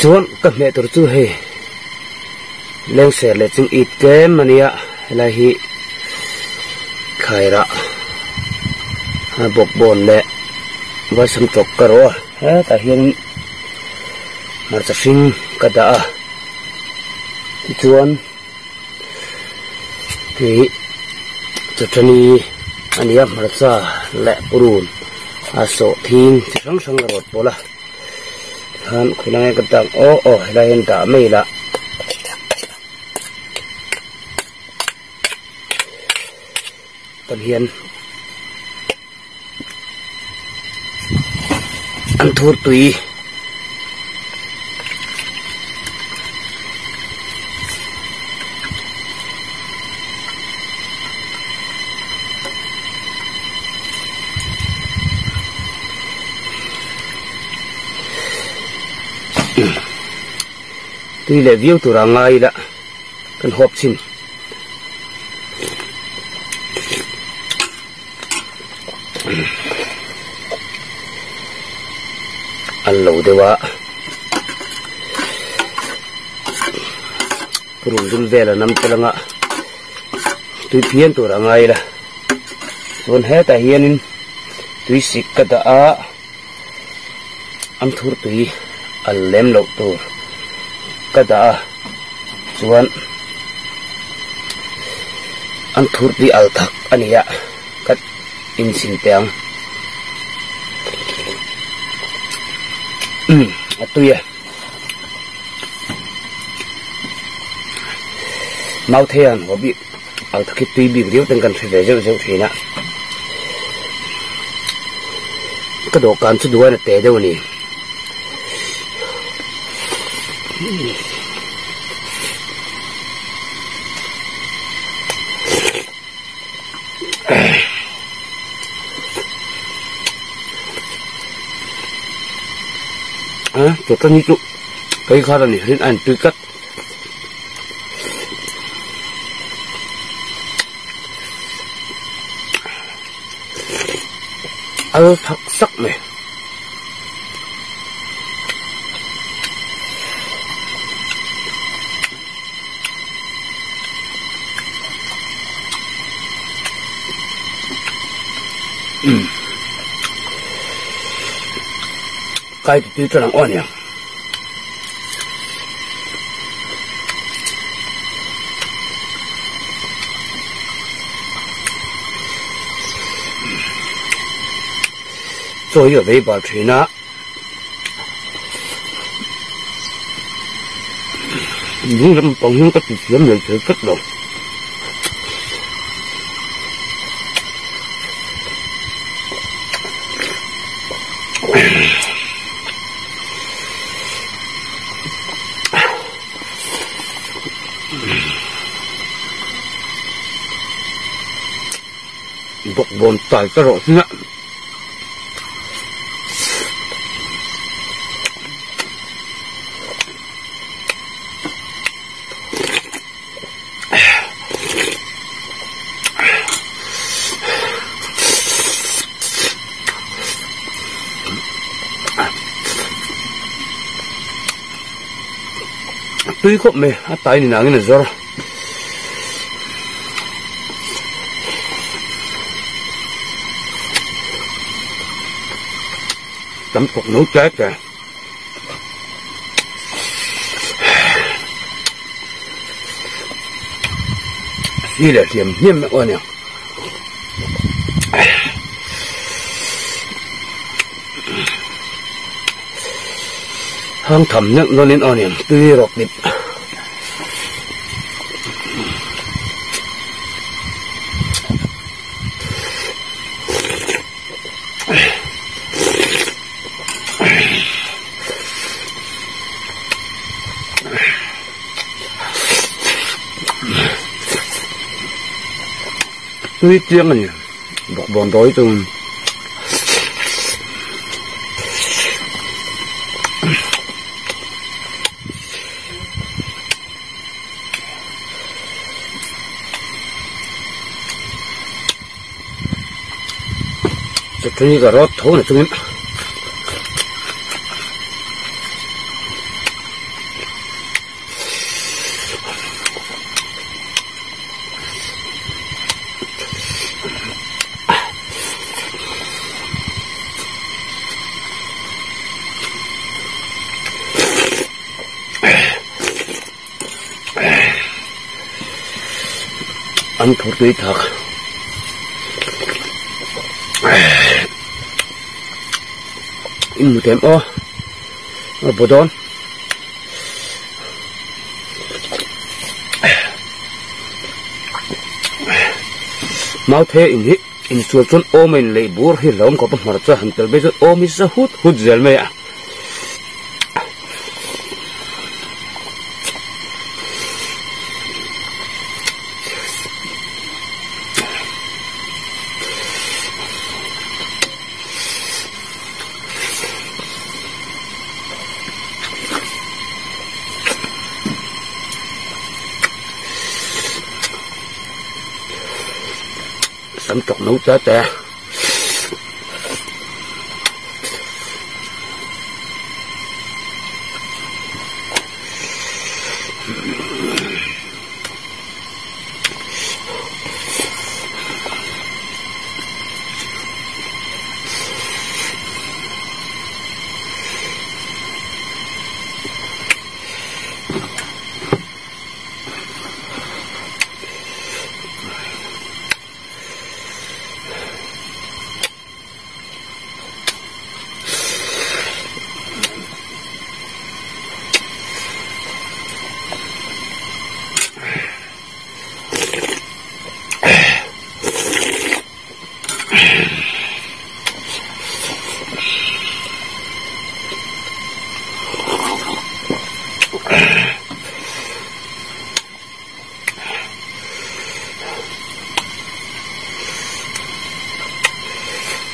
Chuan ka hmeh tur chu hei lengser leh chung it tlem a nia helai hi thlairah bawkbawn leh vaisam tawk ka rawh a hetah hianin hmarcha hring ka dah a tichuan Hei chawṭani a ni a hmarcha leh purun a sawhthing chi hrang hrang a rawt pawlh a tikhan khawilai nge ka dah ang aw aw helai hian dah mai ila tan hian an thur tui tui leh viau tura ngai ila kan hawp chhin. An lo deuh a purun dul vel an awm tel anga tui phian tur a ngai la chuan hetah hianin tui sik ka dah a an thur tui a lem loh tur ka dah a chuan an thur tui al thak a ni a ka inchhin teh ang umm a tui e Mauthei an haw bik al thak hi tui bik riau ten kan hre ve zeuh zeuh thin a ka dawhkan chu duain a te deuh a ni. A chawṭani chu kei khan a ni rin a intui tlat. Al thak sak mai. Kai ti tui tan ang aw aniang. Chaw hi a vei bal thin a. Ding lam pang hian ka ti thiam leh thei tlat lo. Bawkbawn tai ka rawh hmiah. Tui khawp mai a tai ni nangin a zawr. Tam tawk no tlai tlai. Hi leh hliam hniam mai aw aniang. Hang tham neuh nawnin aw aniang tui rawk dip. Tui chiang a ni bawkbawn dawi chu. Chutni ka rawt tho na chungin. An phur tui thak. In mu them aw. A bu dawn. Mau the in hi in sual chuan awm a in lei bur hi hlauhawm khawp a hmarcha han tel mai chuan awm hi sa hut hut zel mai a. Sam tawk no ta te.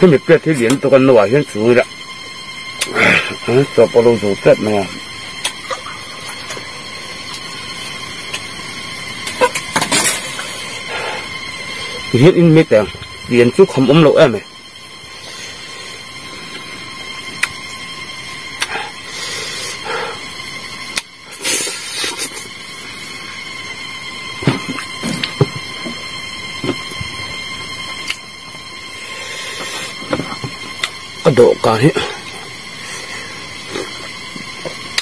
Hemi plate hi lian tawk a no ah hian chung ila chaw pawh a lo zo tlat mai a. Tihian in mai teh ang lian chu kham awm loh em e. A dawhkan hi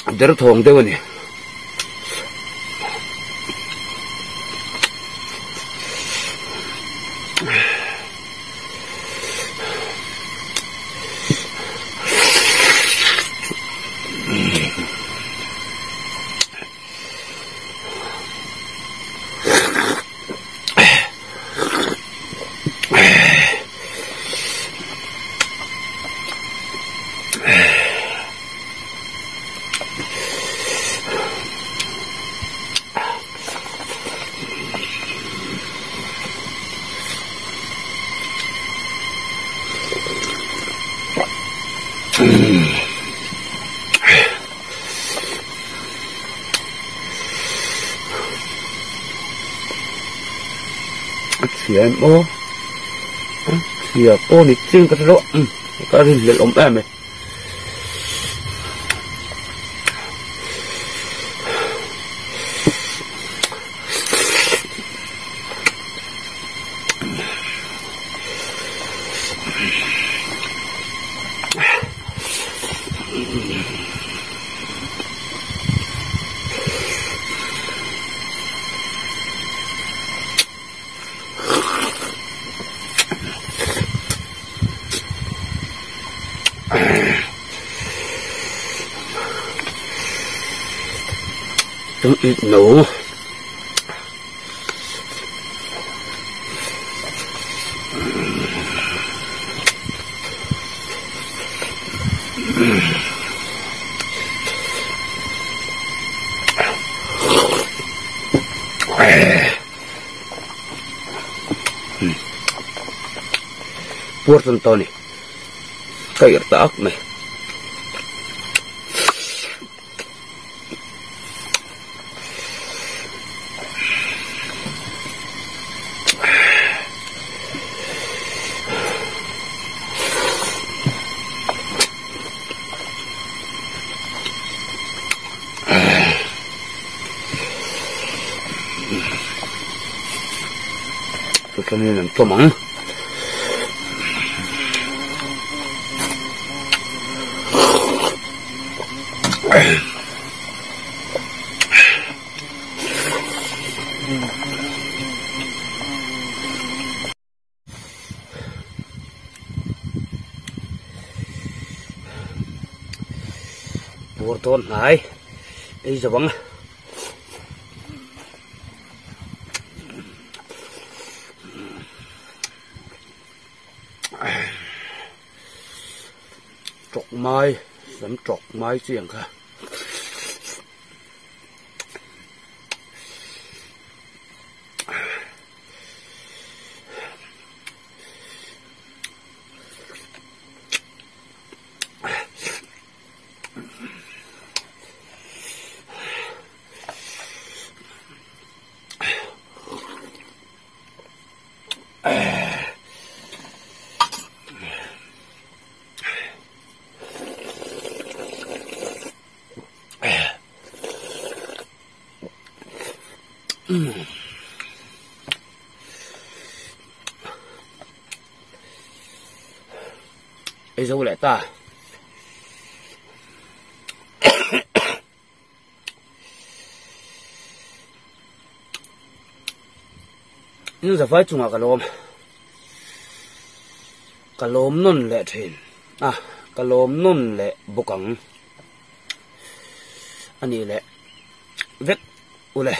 a derthawng deuh a ni. A chhia em aw a chhia pawh ni chiang ka hre lo a ka rinhlelh awm em e. Tung it no. Puar tan tawh a ni ka irh ta ak mai. Chuan an tlawm ang. Bur dawn hnai ei zo ang. Tawk mai lam tawk mai chi ang kha. Ei zo leh ta. In zavai chungah ka lawm ka lawm nawn leh thin a ka lawm nawn leh bawk ang a nih leh vek ule.